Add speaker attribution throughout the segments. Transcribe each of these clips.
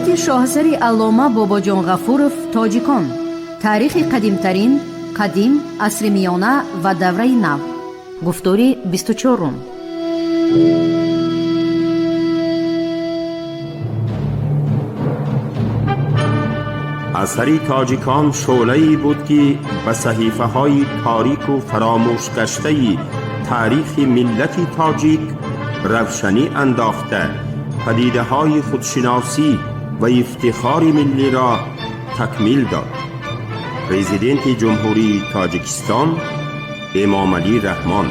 Speaker 1: Суҳбати шоҳасари аллома Бобоҷон Ғафуров «Тоҷикон: таърихи қадимтарин, қадим, асри миёна ва давраи нав», гуфтори 24-ум.
Speaker 2: Асари «Тоҷикон» шӯълае буд, ки ба саҳифаҳои торику фаромӯшгаштаи таърихи миллати тоҷик равшанӣ андохта, падидаҳои худшиносӣ ва ифтихори миллиро такмил дод. Президенти Ҷумҳурии Тоҷикистон Эмомалӣ Раҳмон.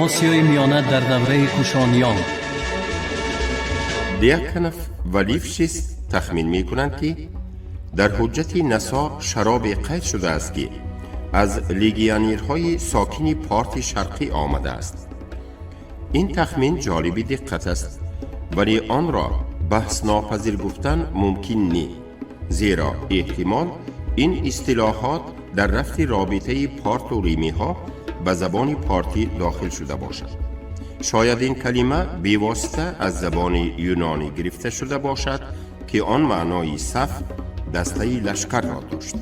Speaker 3: Осиёи Миёна дар давраи Кушониён.
Speaker 2: Дьяконов ва Лившис тахмин мекунанд, ки дар ҳуҷҷати Насо шаробе қайд шудааст, ки аз легионерҳои сокини Порти Шарқӣ омадааст. Ин тахмин ҷолиби диққат аст, вале онро баҳснопазир гуфтан мумкин не, зеро эҳтимол ин истилоҳот дар рафти робитаи порту римиҳо ба забони портӣ дохил шуда бошад. Шояд ин калима бевосита аз забони юнонӣ гирифта шуда бошад, ки он маънои саф, дастаи лашкарро дошт.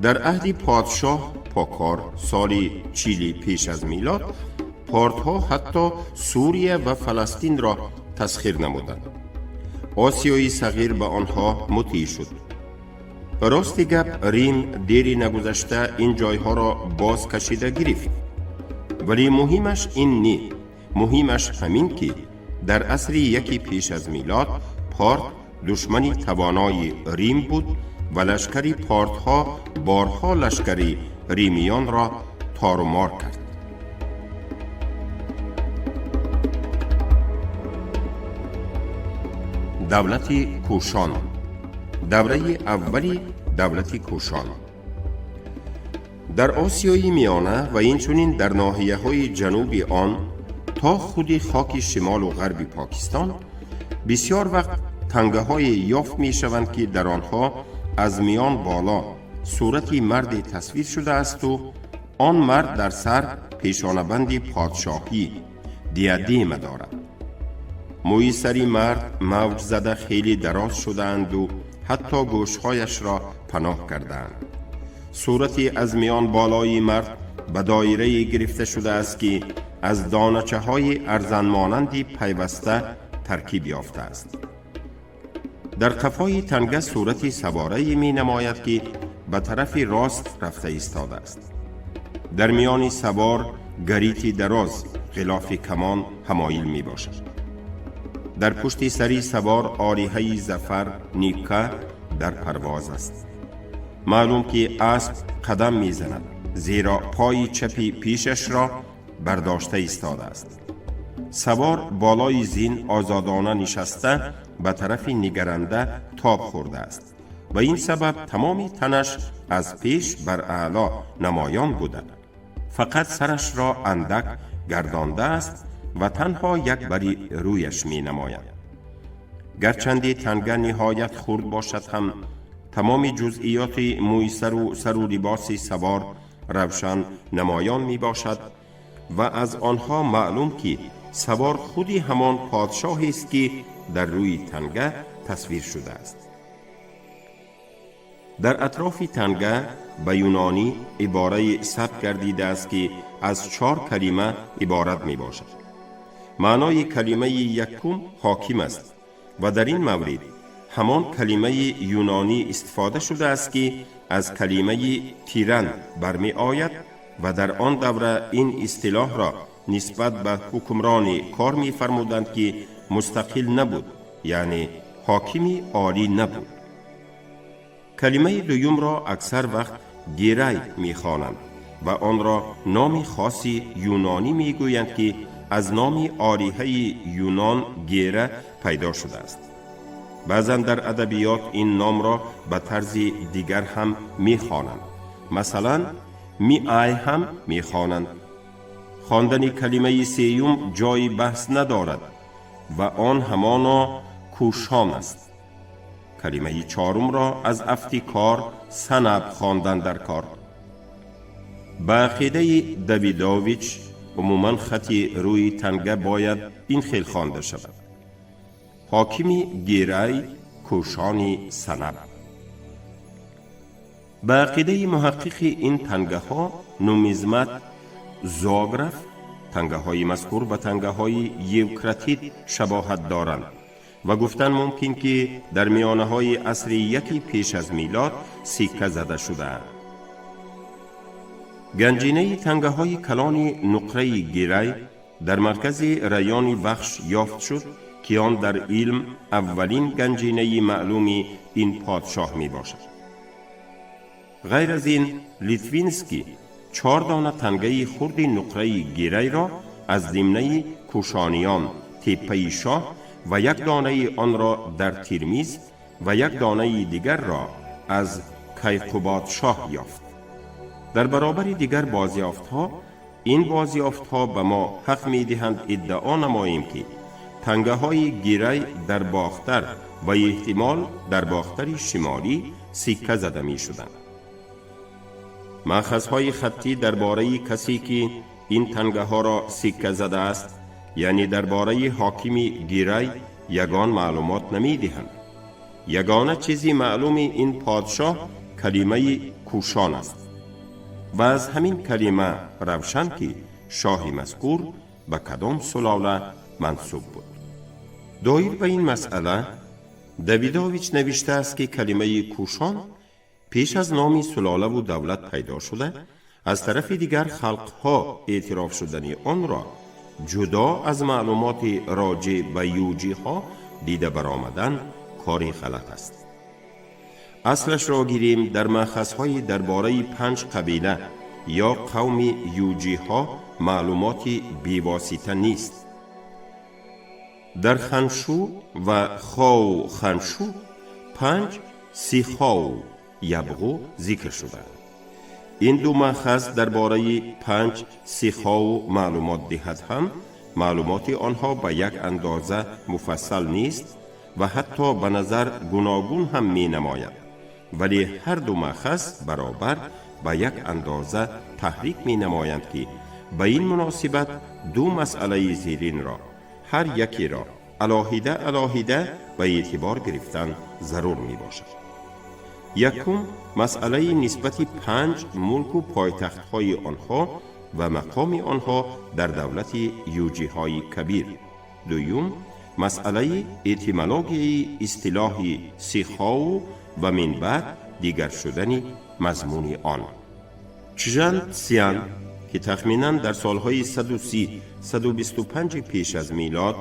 Speaker 2: Дар аҳди подшоҳ Покор, соли 40 пеш аз милод, портҳо ҳатто Сурия ва Фаластинро тасхир намуданд. Осиёи Сағир ба онҳо мутеъ шуд. Рости гап, Рим дери нагузашта ин ҷойҳоро боз кашида гирифт, вале муҳимаш ин не. Муҳимаш ҳамин, ки дар асри яки пеш аз милод Порт душмани тавонои Рим буд ва лашкари портҳо борҳо лашкари римиёнро торумор кард. Давлати Кушон. Давраи аввали давлати Кушон. Дар Осиёи Миёна ва инчунин дар ноҳияҳои ҷануби он то худи хоки шимолу ғарби Покистон бисёр вақт тангаҳое ёфт мешаванд, ки дар онҳо аз миён боло сурати марде тасвир шудаасту он мард дар сар пешонабанди подшоҳӣ, диадема дорад. Мӯи сари мард мавҷ зада хеле дароз шудаанду ҳатто гӯшҳояшро паноҳ кардаанд. Сурати аз миён болои мард ба доирае гирифта шудааст, ки аз доначаҳои арзанмонанди пайваста таркиб ёфтааст. Дар қафои танга сурати саворае менамояд, ки ба тарафи рост рафта истодааст. Дар миёни савор гарити дароз, ғилофи камон ҳамоил мебошад. Дар пушти сари савор олиҳаи зафар Ника дар парвоз аст. Маълум, ки асп қадам мезанад, зеро пои чапи пешашро бардошта истодааст. Савор болои зин озодона нишаста, ба тарафи нигаранда тоб хӯрдааст. Ба ин сабаб тамоми танаш аз пеш бар аъло намоён буда, фақат сарашро андак гардондааст ва танҳо як бари рӯяш менамояд. Гарчанде танга ниҳоят хурд бошад ҳам, тамоми ҷузъиёти мӯи сару сару либоси савор равшан намоён мебошад ва аз онҳо маълум, ки савор худи ҳамон подшоҳест, ки дар рӯи танга тасвир шудааст. Дар атрофи танга ба юнонӣ ибораи сабт гардидааст, ки аз чор калима иборат мебошад. Маънои калимаи якум ҳоким аст ва дар ин маврид ҳамон калимаи юнонӣ истифода шудааст, ки аз калимаи тиран бармеояд ва дар он давра ин истилоҳро нисбат ба ҳукмроне кор мефармуданд, ки мустақил набуд, яъне ҳокими олӣ набуд. Калимаи дуюмро аксар вақт Герай мехонанд ва онро номи хоси юнонӣ мегӯянд, ки аз номи олиҳаи юнон Гера пайдо шудааст. Баъзан дар адабиёт ин номро ба тарзи дигар ҳам мехонанд, масалан, Миай ҳам мехонанд. Хондани калимаи сеюм ҷои баҳс надорад ва он ҳамоно Кушон аст. Калимаи чорумро аз афти кор Санаб хондан дар кор. Ба ақидаи Давидович, Умуман хати рӯи танга бояд ин хел хонда шавад: ҳокими Гирай Кӯшони Санаб. Ба ақидаи муҳаққиқи ин тангаҳо, нумизмат Зограф, тангаҳои мазкур ба тангаҳои Евкратид шабоҳат доранд ва гуфтан мумкин, ки дар миёнаҳои асри яки пеш аз милод сикка зада шудаанд. Ганҷинаи тангаҳои калони нуқраи Гирай дар маркази райони Вахш ёфт шуд, ки он дар илм аввалин ганҷинаи маълуми ин подшоҳ мебошад. Ғайр аз ин, Литвинский чор дона тангаи хурди нуқраи Гирайро аз димнаи Кӯшониён, Теппаи Шоҳ, ва як донаи онро дар Тирмиз ва як донаи дигарро аз Кайқубодшоҳ ёфт. Дар баробари дигар бозёфтҳо, ин бозёфтҳо ба мо ҳақ медиҳанд иддао намоем, ки тангаҳои Гирай дар Бохтар ва эҳтимол дар Бохтари Шимолӣ сикка зада мешуданд. Маъхазҳои хаттӣ дар бораи касе, ки ин тангаҳоро сикка задааст, яъне дар бораи ҳокими Гирай, ягон маълумот намедиҳанд. Ягона чизи маълуми ин подшоҳ калимаи Кӯшон аст ва аз ҳамин калима равшан, ки шоҳи мазкур ба кадом сулола мансуб буд. Доир ба ин масъала Давидович навиштааст, ки калимаи Кӯшон пеш аз номи сулолаву давлат пайдо шуда, аз тарафи дигар халқҳо эътироф шудани онро ҷудо аз маълумоти роҷеъ ба юҷиҳо дида баромадан кори ғалат аст. Аслашро гирем, дар маъхазҳои дар бораи панҷ қабила ё қавми юҷиҳо маълумоти бевосита нест. Дар Ханшу ва Хоу Ханшу панҷ Сихоу ябғу зикр шудаанд. Ин ду маъхаз дар бораи панҷ Сихоу маълумот диҳад ҳам, маълумоти онҳо ба як андоза муфассал нест ва ҳатто ба назар гуногун ҳам менамояд, вале ҳар ду маъхаз баробар ба як андоза таҳрик менамоянд, ки ба ин муносибат ду масъалаи зеринро ҳар якеро алоҳида алоҳида ба эътибор гирифтан зарур мебошад. Якум, масъалаи нисбати панҷ мулку пойтахтҳои онҳо ва мақоми онҳо дар давлати юҷиҳои кабир. Дуюм, масъалаи этимологияи истилоҳи Сихоу ва минбаъд дигар шудани мазмуни он. Чжан Цян, ки тахминан дар солҳои 130 125 пеш аз милод,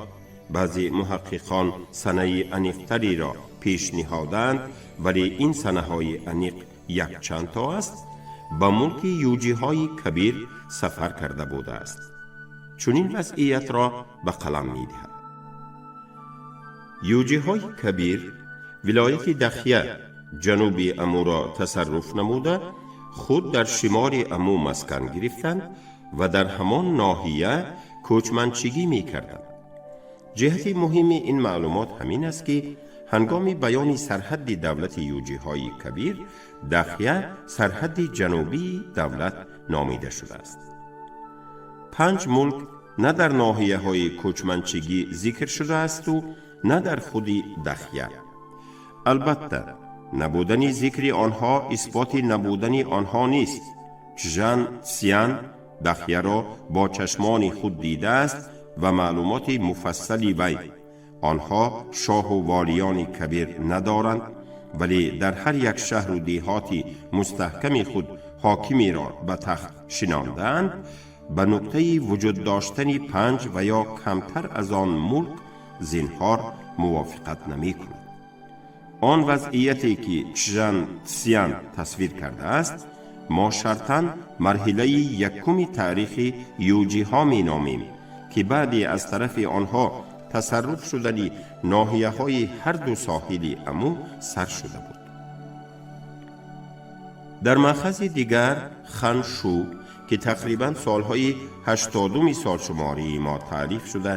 Speaker 2: баъзе муҳаққиқон санаи аниқтареро пешниҳоданд, вале ин санаҳои аниқ якчанд то аст, ба мулки юҷиҳои кабир сафар карда будааст, чунин вазъиятро ба қалам медиҳад: Юҷиҳои кабир вилояти Дахя, ҷануби Амуро тасарруф намуда, худ дар шимоли Аму маскан гирифтанд ва дар ҳамон ноҳия кӯчманчигӣ мекарданд. Ҷиҳати муҳими ин маълумот ҳамин аст, ки ҳангоми баёни сарҳадди давлати юҷиҳои кабир Дахя сарҳадди ҷанубии давлат номида шудааст. Панҷ мулк на дар ноҳияҳои кӯчманчигӣ зикр шудаасту на дар худи Дахя. Албатта, набудани зикри онҳо исботи набудани онҳо нест. Чжан Цян Дахяро бо чашмони худ дидааст ва маълумоти муфассали вай: онҳо шоҳу волиёни кабир надоранд, вале дар ҳар як шаҳру деҳоти мустаҳками худ ҳокимеро ба тахт шинондаанд, ба нуктаи вуҷуд доштани панҷ ва ё камтар аз он мулк зинҳор мувофиқат намекунад. Он вазъияте, ки Чжан Цян тасвир кардааст, мо шартан марҳилаи якуми таърихи юҷиҳо меномем, ки баъде аз тарафи онҳо тасарруф шудани ноҳияҳои ҳарду соҳили Аму сар шуда буд. Дар маъхази дигар, Ханшу, ки тақрибан солҳои 80-уми солшумории мо таълиф шуда,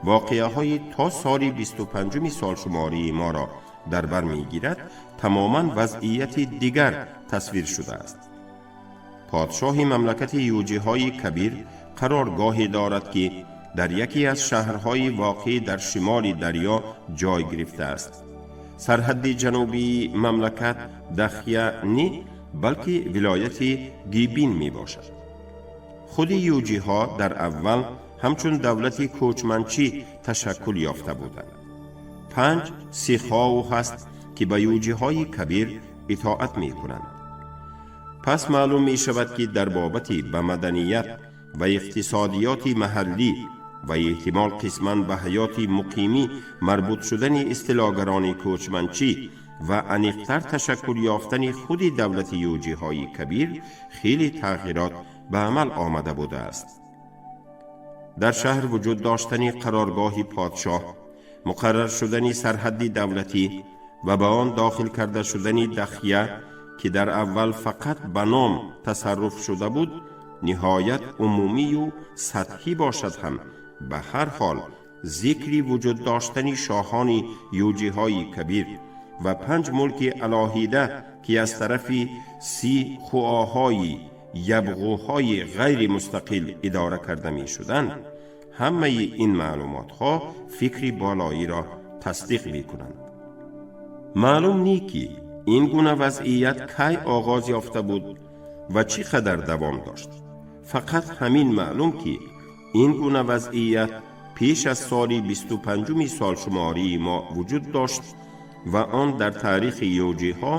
Speaker 2: воқеаҳои то соли 25-уми солшумории моро дар бар мегирад, тамоман вазъияти дигар тасвир шудааст. Подшоҳи мамлакати юҷиҳои кабир қароргоҳе дорад, ки дар яке аз шаҳрҳои воқеъ дар шимоли дарё ҷой гирифтааст. Сарҳадди ҷанубии мамлакат Дахя не, балки вилояти Гибин мебошад. Худи юҷиҳо дар аввал ҳамчун давлати кӯчманчӣ ташаккул ёфта буданд. 5 сихоу ҳаст, ки ба юҷиҳои кабир итоат мекунанд. Пас маълум мешавад, ки дар бобати ба маданият ва иқтисодиёти маҳаллӣ ва эҳтимол қисман ба ҳаёти муқимӣ марбут шудани истилогарони кӯчманчӣ ва аниқтар ташаккул ёфтани худи давлати юҷиҳои кабир хеле тағйирот ба амал омада будааст. Дар шаҳр вуҷуд доштани қароргоҳи подшоҳ, муқаррар шудани сарҳадди давлатӣ ва ба он дохил карда шудани Дахя, ки дар аввал фақат ба ном тасарруф шуда буд, ниҳоят умумию сатҳӣ бошад ҳам, ба ҳар ҳол зикри вуҷуд доштани шоҳони юҷиҳои кабир ва 5 мулки алоҳида, ки аз тарафи 30 хуоҳои ябғуҳои ғайримустақил идора карда мешуданд, ҳамаи ин маълумотҳо фикри болоиро тасдиқ мекунанд. Маълум не, ки ин гуна вазъият кай оғоз ёфта буд ва чӣ қадар давом дошт. Фақат ҳамин маълум, ки ин гуна вазъият пеш аз соли 25-уми солшумории мо вуҷуд дошт ва он дар таърихи юҷиҳо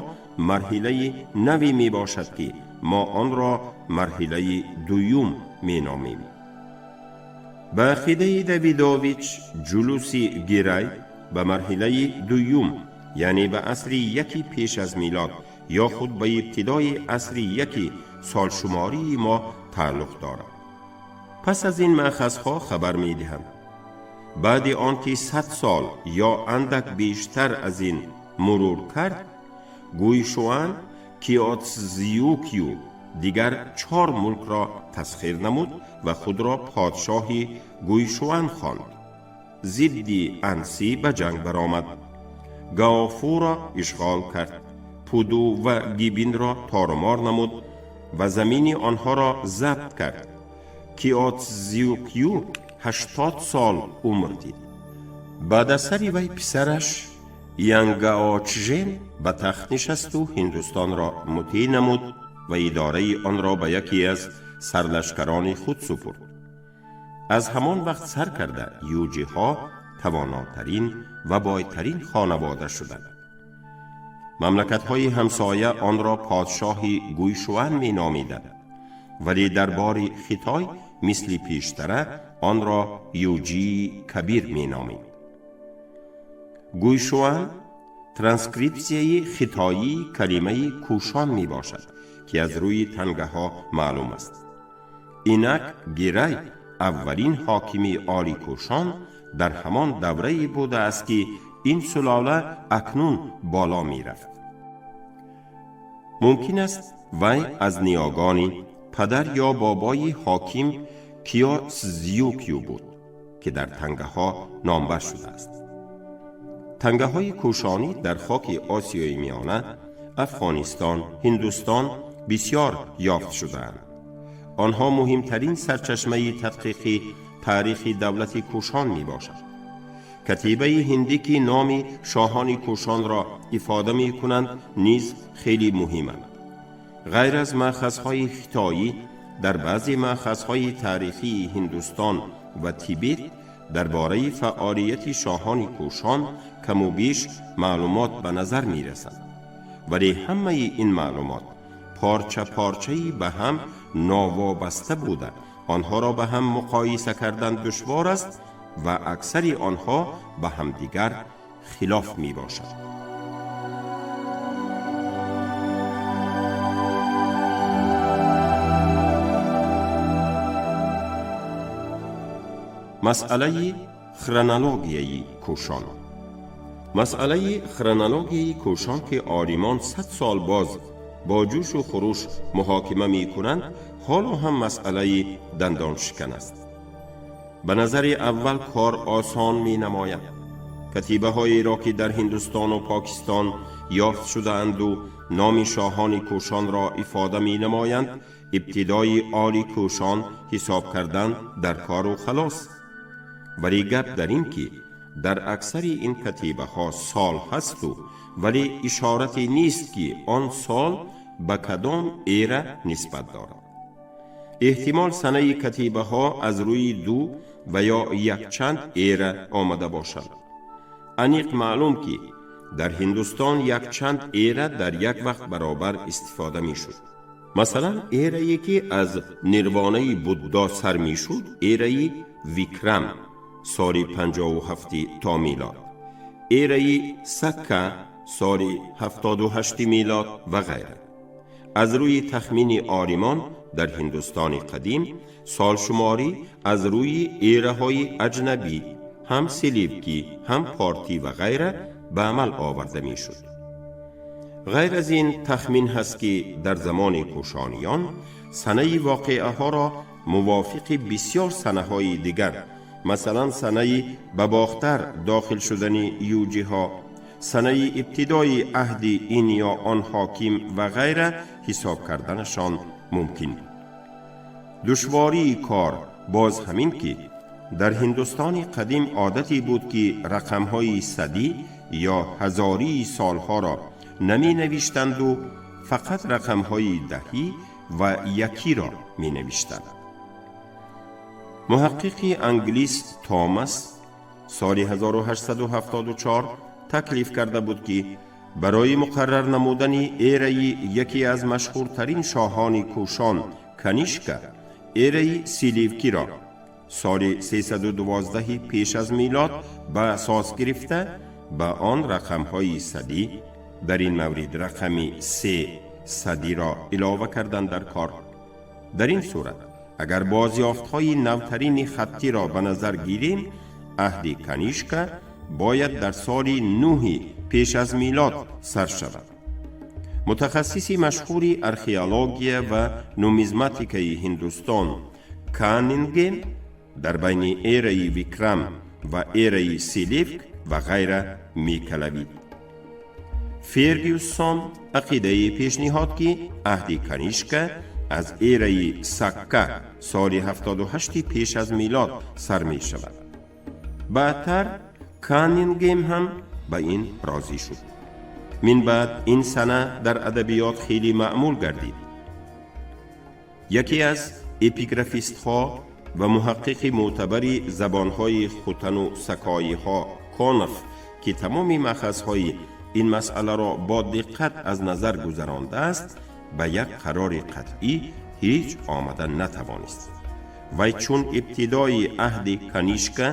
Speaker 2: марҳилаи наве мебошад, ки мо онро марҳилаи дуюм меномем. Ба ақидаи Давидович, ҷулуси Гирай ба марҳилаи дуюм, яъне ба асри яки пеш аз милод ё худ ба ибтидои асри яки солшумории мо тааллуқ дорад. Пас аз ин маъхазҳо хабар медиҳанд. Баъди он ки 100 сол ё андак бештар аз ин мурур кард, Гӯйшуан Киотсзюкю дигар 4 мулкро тасхир намуд ва худро подшоҳи Гӯйшуан хонд. Зидди Ансӣ ба ҷанг баромад, Гаофуро ишғол кард, Пуду ва Гибинро торумор намуд ва замини онҳоро забт кард. Киотсзюкю 80 сол умр дид. Баъд аз сари вай писараш Янгаочжен ба тахт нишасту Ҳиндустонро мутеъ намуд ва идораи онро ба яке аз сарлашкарони худ супурд. Аз ҳамон вақт сар карда юҷиҳо тавонотарин ва бойтарин хонавода шуданд. Мамлакатҳои ҳамсоя онро подшоҳи Гӯйшуан меномиданд, вале дарбори Хитой мисли пештара онро Юҷии Кабир меномид. Гӯйшуан транскрипсияи хитоии калимаи кӯшон мебошад, ки аз рӯи тангаҳо маълум аст. Инак Гирай аввалин ҳокими оли кӯшон дар ҳамон даврае будааст, ки ин сулола акнун боло мерафт. Мумкин аст, вай аз ниёгони падар ё бобои ҳоким Киосзюкю буд, ки дар тангаҳо номбар шудааст. Тангаҳои кӯшонӣ дар хоки Осиёи Миёна, Афғонистон, Ҳиндустон бисёр ёфт шудаанд. Онҳо муҳимтарин сарчашмаи тадқиқи таърихи давлати кӯшон мебошад. Катибаи ҳиндӣ, ки номи шоҳони кӯшонро ифода мекунанд, низ хеле муҳиманд. Ғайр аз маъхазҳои хитоӣ, дар баъзе маъхазҳои таърихии Ҳиндустон ва Тибет дар бораи фаъолияти шоҳони кӯшон каму беш маълумот ба назар мерасад, вале ҳамаи ин маълумот порча порчаи ба ҳам новобаста буда, онҳоро ба ҳам муқоиса кардан душвор аст ва аксари онҳо ба ҳамдигар хилоф мебошад. Масъалаи хронологияи кӯшон. Масъалаи хронологияи кӯшон, ки олимон 100 сол боз бо ҷӯшу хуруш муҳокима мекунанд, ҳоло ҳам масъалаи дандоншикан аст. Ба назари аввал кор осон менамояд. Катибаҳоеро, ки дар Ҳиндустону Покистон ёфт шудаанду номи шоҳони кӯшонро ифода менамоянд, Ибтидои оли Кӯшон ҳисоб кардан дар кору халос. Вале гап дар ин ки дар аксари ин катибаҳо сол ҳасту, вале ишорате нест, ки он сол ба кадом эра нисбат дорад. Эҳтимол, санаи катибаҳо аз рӯи ду ва ё якчанд эра омада бошад. Аниқ маълум, ки дар Ҳиндустон якчанд эра дар як вақт баробар истифода мешуд. Масалан, эрае, ки аз нирвонаи Буддо сар мешуд, эраи Викрам, соли 57 то милод, эраи Сакка, соли 78 милод ва ғайра. Аз рӯи тахмини олимон, дар Ҳиндустони қадим солшуморӣ аз рӯи эраҳои аҷнабӣ, ҳам селевкӣ, ҳам партӣ ва ғайра, ба амал оварда мешуд. Ғайр аз ин, тахмин ҳаст, ки дар замони кӯшониён санаи воқеаҳоро мувофиқи бисёр санаҳои дигар, масалан, санаи ба Бохтар дохил шудани юҷиҳо, санаи ибтидои аҳди ин ё он ҳоким ва ғайра ҳисоб карданашон мумкин буд. Душвории кор боз ҳамин, ки дар Ҳиндустони қадим одате буд, ки рақамҳои садӣ ё ҳазории солҳоро наменавиштанду фақат рақамҳои даҳӣ ва якиро менавиштанд. Муҳаққиқи англис Томас соли 1874 таклиф карда буд, ки барои муқаррар намудани эраи яке аз машҳуртарин шоҳони Кӯшон, Канишка, эраи Селевкиро, соли 312 пеш аз милод, ба асос гирифта, ба он рақамҳои садӣ, дар ин маврид рақами се садиро илова кардан дар кор. Дар ин сурат, агар бозёфтҳои навтарини хаттиро ба назар гирем, аҳди Канишка бояд дар соли 9 пеш аз милод сар шавад. Мутахассиси машҳури археология ва нумизматикаи Ҳиндустон Каннингем дар байни эраи Викрам ва эраи Селевк ва ғайра мекалавид. Фергюссон ақидае пешниҳод, ки аҳди Канишка аз эраи Сакка, соли 78 пеш аз милод, сар мешавад. Баъдтар Каннингем ҳам ба ин розӣ шуд. Мин баъд ин сана дар адабиёт хеле маъмул гардид. Яке аз эпиграфистҳо ва муҳаққиқи мӯътабари забонҳои хутану сакоиҳо Конов, ки тамоми маъхазҳои ин масъаларо бо диққат аз назар гузарондааст, ба як қарори қатъӣ ҳеҷ омада натавонист. Вай чун ибтидои аҳди Канишка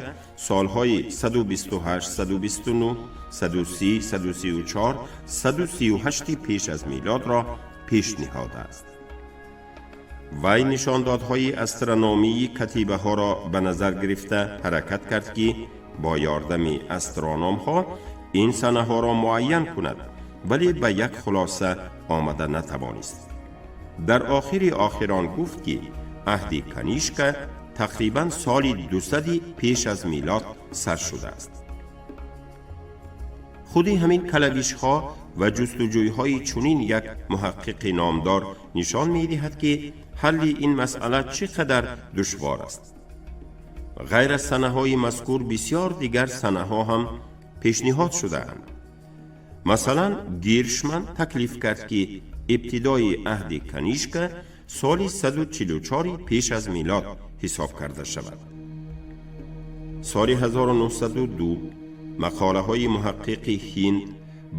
Speaker 2: солҳои 128, 129, 130, 134, 138 пеш аз милодро пешниҳодааст. Вай нишондодҳои астрономии катибаҳоро ба назар гирифта ҳаракат кард, ки бо ёрдами астрономҳо ин санаҳоро муайян кунад, вале ба як хулоса омада натавонист. Дар охири охирон гуфт, ки аҳди Канишка тақрибан соли 200 пеш аз милод сар шудааст. Худи ҳамин калавишҳо ва ҷустуҷӯйҳои чунин як муҳаққиқи номдор нишон медиҳад, ки ҳалли ин масъала чӣ қадар душвор аст. Ғайр аз санаҳои мазкур, бисёр дигар санаҳо ҳам пешниҳод шудаанд. Масалан, Гиршман таклиф кард, ки ибтидои аҳди Канишка соли 144 пеш аз милод ҳисоб карда шавад. Соли 1902 мақолаҳои муҳаққиқи ҳинд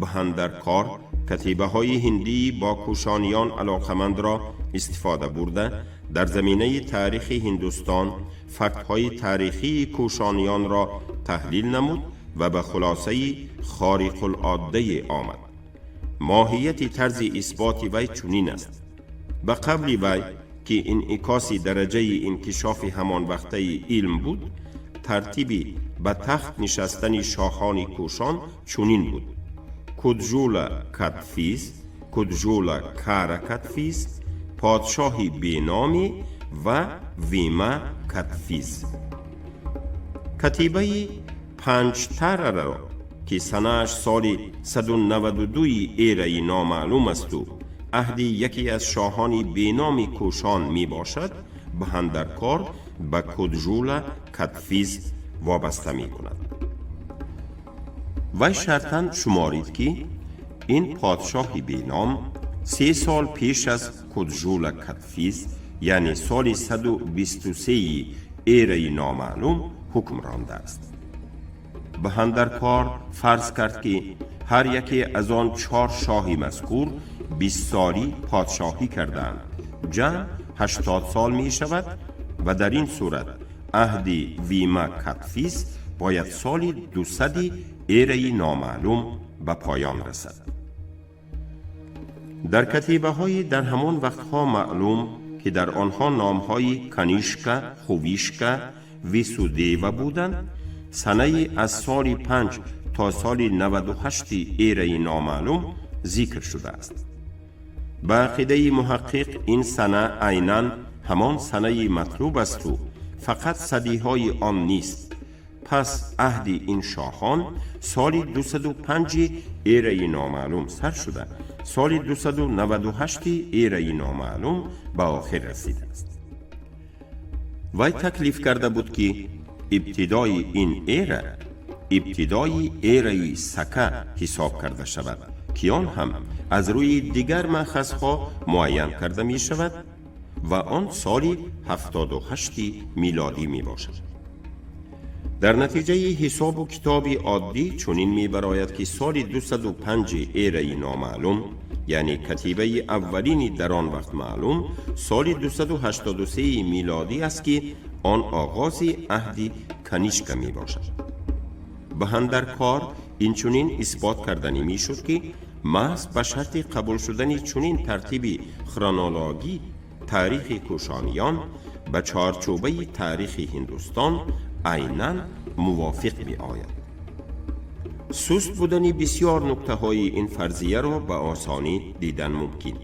Speaker 2: Бҳандаркор катибаҳои ҳиндии бо кӯшониён алоқамандро истифода бурда, дар заминаи таърихи Ҳиндустон фактҳои таърихии кӯшониёнро таҳлил намуд ва ба хулосаи хориқулоддае омад. Моҳияти тарзи исботи вай чунин аст: ба қавли вай, ки инъикоси дараҷаи инкишофи ҳамон вақтаи илм буд, тартиби ба тахт нишастани шоҳони кӯшон чунин буд: Куджула Кадфиз, Куджула Кара Кадфиз, подшоҳи беноми ва Вима Кадфиз. Катибаи Панҷтараро, ки санааш соли 192 эраи номаълум асту аҳди яке аз шоҳони беноми Кушон мебошад, Баҳандаркор ба Куджула Кадфиз вобаста мекунад. Вай шартан шуморид, ки ин подшоҳи беном 3 сол пеш аз Куджула Кадфиз, яъне соли 123 эраи номаълум, ҳукм рондааст. Баҳандаркор фарз кард, ки ҳар яке аз он чор шоҳи мазкур 20 солӣ подшоҳӣ карданд, ҷамъ 80 сол мешавад ва дар ин сурат аҳди Вима Кадфиз бояд соли 200-и эраи номаълум ба поён расад. Дар катибаҳои дар ҳамон вақтҳо маълум, ки дар онҳо номҳои Канишка, Хувишка, Висудева буданд, санаи аз соли 5 то соли 98-и эраи номаълум зикр шудааст. Ба ақидаи муҳаққиқ, ин сана айнан ҳамон санаи матлуб асту фақат садиҳои он нест. Пас аҳди ин шоҳон соли 205 эраи номаълум сар шуда, соли 298 эраи номаълум ба охир расидааст. Вай таклиф карда буд, ки ибтидои ин эра ибтидои эраи Сака ҳисоб карда шавад, ки он ҳам аз рӯи дигар манхазҳо муайян карда мешавад ва он соли 78 милодӣ мебошад. Дар натиҷаи ҳисобу китоби оддӣ чунин мебарояд, ки соли 205 эраи номаълум, яъне катибаи аввалини дар он вақт маълум, соли 283 милодӣ аст, ки он оғози аҳди Канишка мебошад. Баҳандаркор инчунин исбот карданӣ мешуд, ки маҳз ба шарти қабул шудани чунин тартиби хронологӣ таърихи кушониён ба чорчӯбаи таърихи Ҳиндустон айнан мувофиқ меояд. Суст будани бисёр нуктаҳои ин фарзияро ба осонӣ дидан мумкин.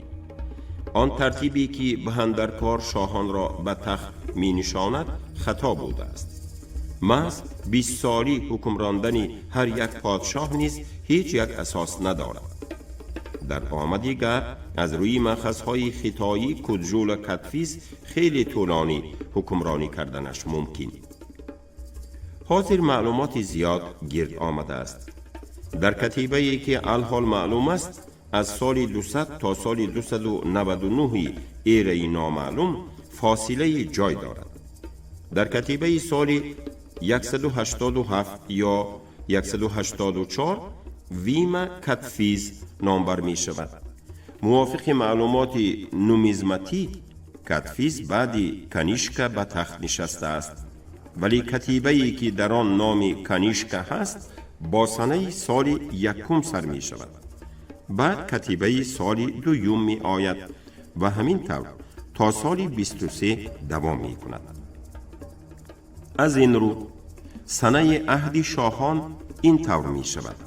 Speaker 2: Он тартибе, ки Баҳандаркор шоҳонро ба тахт менишонад, хато будааст. Маҳз 20 солӣ ҳукмрондани ҳар як подшоҳ низ ҳеҷ як асос надорад. Дар омади гап, аз рӯи манхазҳои хитоӣ Куджула Кадфиз хеле тӯлонӣ ҳукмронӣ карданаш мумкин. Ҳозир маълумоти зиёд гирд омадааст. Дар катибае, ки алҳол маълум аст, аз соли 200 то соли 299 эраи номаълум фосилаи ҷой дорад. Дар катибаи соли 187 ё 184 Вима Кадфиз номбар мешавад. Мувофиқи маълумоти нумизматӣ, Кадфиз баъди Канишка ба тахт нишастааст, вале катибае, ки дар он номи Канишка ҳаст, бо санаи соли якум сар мешавад. Баъд катибаи соли дуюм меояд ва ҳамин тавр то соли 23 давом мекунад. Аз ин рӯ санаи аҳди шоҳон ин тавр мешавад: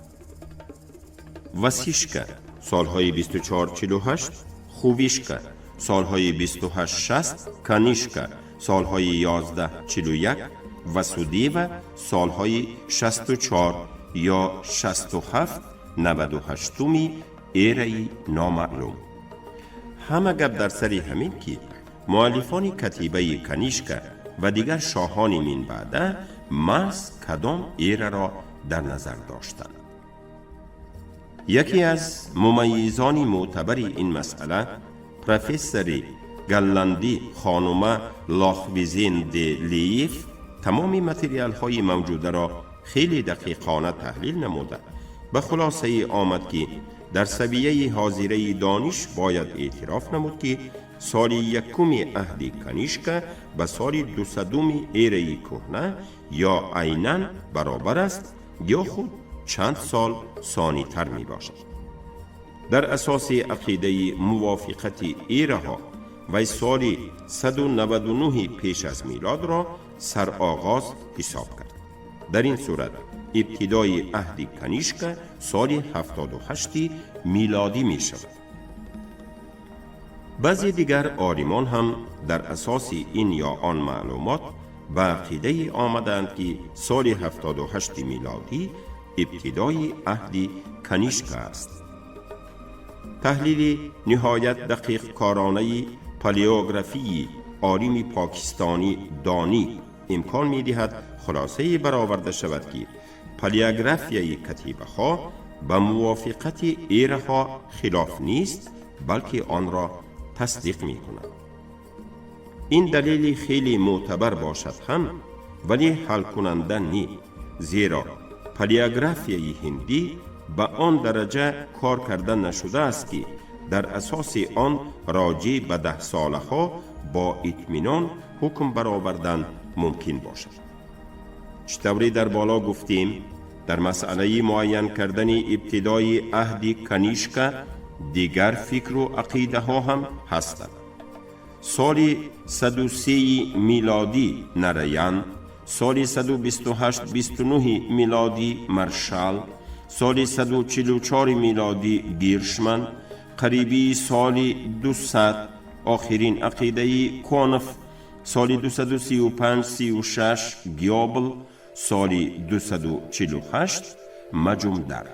Speaker 2: Васишка солҳои 2448, Хувишка солҳои 2860, Канишка солҳои 1141, Васудева солҳои 64 ё 67 98-уми эраи номаълум. Ҳама гап дар сари ҳамин, ки муаллифони катибаи Канишка ва дигар шоҳони минбаъда маҳз кадом эраро дар назар доштанд. Яке аз мумайизони мӯътабари ин масъала, профессори голландӣ хонума Лохвизен де Лиев, тамоми материалҳои мавҷударо хеле дақиқона таҳлил намуда, ба хулосае омад, ки дар савияи ҳозираи дониш бояд эътироф намуд, ки соли якуми аҳди Канишка ба соли 200-уми эраи кӯҳна ё айнан баробар аст, ё худ чанд сол сонитар мебошад. Дар асоси ақидаи мувофиқати эраҳо вай соли 199 пеш аз милодро сароғоз ҳисоб кард. Дар ин сурат ибтидои аҳди Канишка соли 78 милодӣ мешавад. Баъзе дигар олимон ҳам дар асоси ин ё он маълумот ба ақидае омадаанд, ки соли 78 милодӣ ибтидои аҳди Канишка аст. Таҳлили ниҳоят дақиқкоронаи палеографии олими покистонӣ Донӣ имкон медиҳад хулосае бароварда шавад, ки палеографияи катибаҳо ба мувофиқати эраҳо хилоф нест, балки онро тасдиқ мекунад. Ин далели хеле мӯътабар бошад ҳам, вале ҳалкунанда не, зеро палеографияи ҳиндӣ ба он дараҷа кор карда нашудааст, ки дар асоси он роҷеъ ба даҳсолаҳо бо итминон ҳукм баровардан мумкин бошад. Чӣ тавре дар боло гуфтем, дар масъалаи муайян кардани ибтидои аҳди Канишка дигар фикру ақидаҳо ҳам ҳастанд. Соли 103 милодӣ Нараян, соли 128-29 милодӣ Маршал, соли 144 милодӣ Гиршман, қарибии соли 200 охирин ақидаи Конов, соли 235-36 Гёбл, соли 248 Маҷумдар.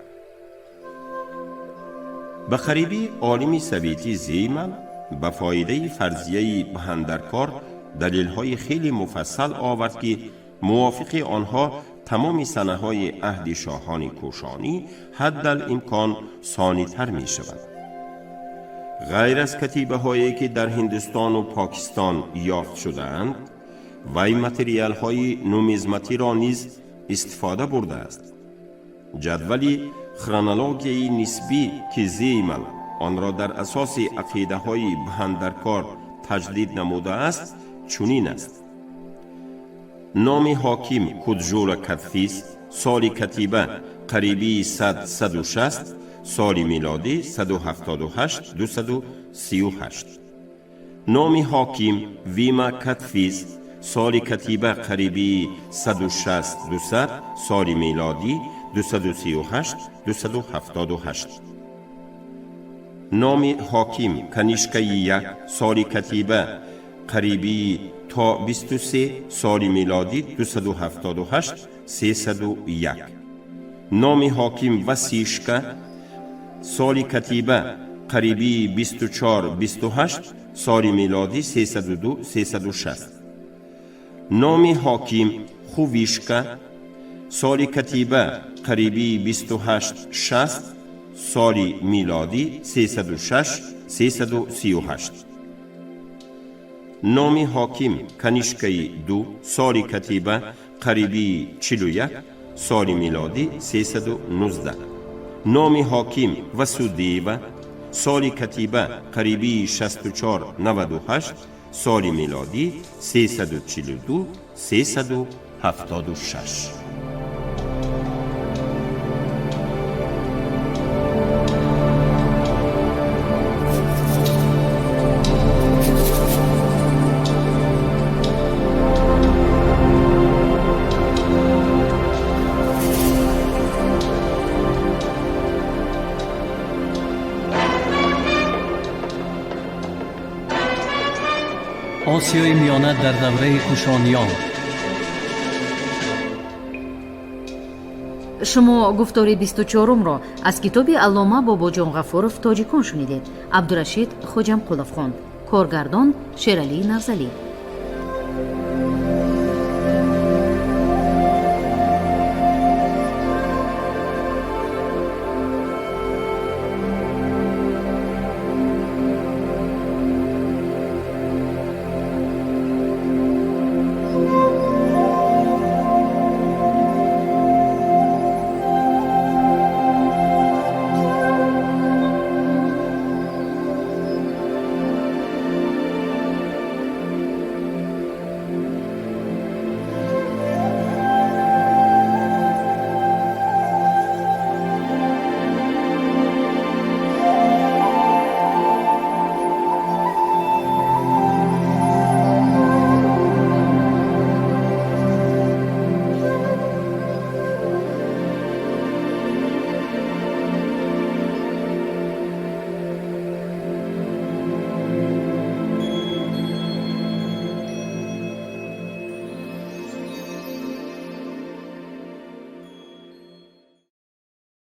Speaker 2: Ба қарибӣ олими советӣ Зеймал ба фоидаи фарзияи Бҳандаркор далелҳои хеле муфассал овард, ки мувофиқи онҳо тамоми санаҳои аҳди шоҳони кӯшонӣ ҳаддал имкон сонитар мешавад. Ғайр аз катибаҳое, ки дар Ҳиндустону Покистон ёфт шудаанд, вай материалҳои нумизматиро низ истифода бурдааст. Ҷадвали хронологияи нисбӣ, ки Зеймал онро дар асоси ақидаҳои Бҳандаркор таҷдид намудааст, чунин аст: номи ҳоким Куджула Кадфиз, соли катиба қарибии 100-160, соли милодӣ 178-238, номи ҳоким Вима Кадфиз, соли катиба қарибии 160-200, соли милодӣ 238-278, номи ҳоким Канишкаи як, соли катиба қарибии то 23, соли милодӣ 278-301, номи ҳоким Васишка, соли катиба қарибии 24-28, соли милодӣ 302-360, номи ҳоким Хувишка, соли катиба қарибии 28-60, соли милодӣ 306-338, номи ҳоким Канишкаи ду, соли катиба қарибии 41, соли милодӣ 319, номи ҳоким Васудева, соли катиба қарибии 64-98, соли милодӣ 342-376.
Speaker 3: Осиёи Миёна дар давраи Кушониён.
Speaker 1: Шумо гуфтори 24-умро аз китоби аллома Бобоҷон Ғафуров «Тоҷикон» шунидед. Абдурашид Хоҷамқулов хонд. Коргардон Шералӣ Навзалӣ.